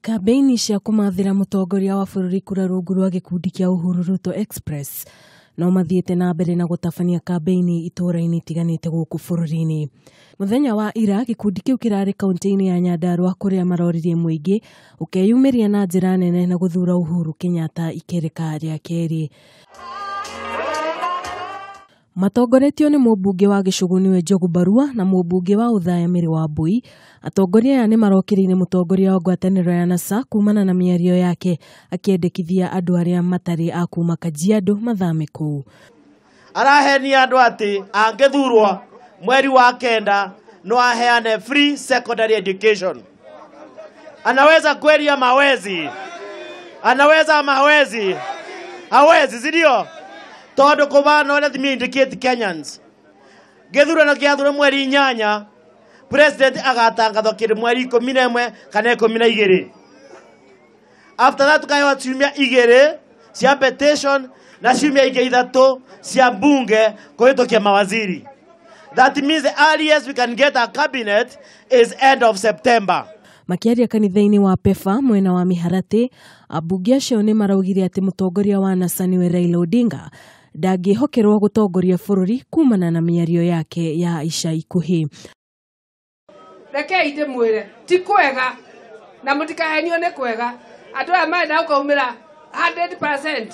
Kambeini cia kũmathĩra mũtongoria wa bũrũri kura rungu rwa gĩkundi kĩa Uhuru Ruto Express no mathiĩte na mbere na gũtabania kambeini itũũra-inĩ itiganĩte gũkũ bũrũri-inĩ. Mũthenya wa ira gĩkundi kĩu kĩrarĩ kaunti-inĩ ya Nyandarua kũrĩa maroririe mũingĩ ũkeyumĩria na njĩra nene na gũthura Uhuru Kenyatta ikereka rĩa kerĩ. Matongoretio nĩ mũmbunge wa Gĩcũgũ nĩwe Njogu Barua na mũmbunge wa Othaya Mary Wambui. Atongoria aya nĩ marokĩrĩire mũtongoria wa ngwatanĩro ya NASA kumana na mĩario yake akĩendekithia andũ arĩa matarĩ a kuma Kajiado mathame kũu. Arahenia andũ atĩ angĩthurwo mweri wa 9 no aheane free secondary education. Anaweza kweli ama hawezi? Anaweza ama hawezi? Hawezi, si ndio? Tondu kubana let me indicate Kenyans. Githurano giathurwo mweri 8, president agatangathwo kiri mweri 11 kana 12. After that tukahewa ciumia 2 cia petition na ciumia ingĩ 3 cia bunge kuhitukia mawaziri. That means the earliest we can get a cabinet is end of September. Makiaria kanitha-inĩ wa PEFA mwena wa Miharatĩ, ambunge acio nĩ maraugire atĩ mũtongoria wa NASA nĩwe Raila Odinga ndangĩhokerwo gũtongoria bũrũri kumana na mĩario yake ya ica ikuhĩ. Rekei ndĩmwĩre ti kwega na mũtikahenio nĩ kwega. Andũ aya marenda gũkaumĩra 100%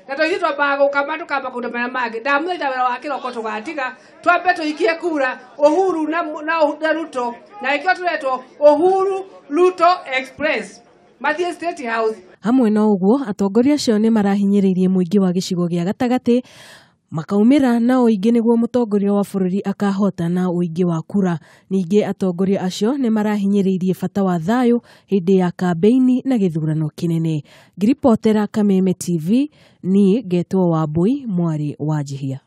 na tũithuĩ twambaga gũkama tũkamba kũndũ marĩa mangĩ. Ndamũthaitha wĩra wa kĩroko tũgatiga twambe tũikie kura Uhuru na Ruto, na ĩkĩo tũretwo Uhuru Ruto Express mathiĩ State House. Hamwe na ũguo atongoria acio nĩ marahinyĩrĩirie mũingĩ wa gĩcigo gĩa gatagatĩ makaumĩra na ũingĩ nĩguo mũtongoria wa bũrũri akahota na ũingĩ wa kura. Ningĩ atongoria acio nĩ marahinyĩrĩirie bata wa thayũ hĩndĩ ya kambeini na gĩthurano kĩnene. Ngiribotera Kameme TV, niĩ ngetwo Wambui mwarĩ wa Njihia.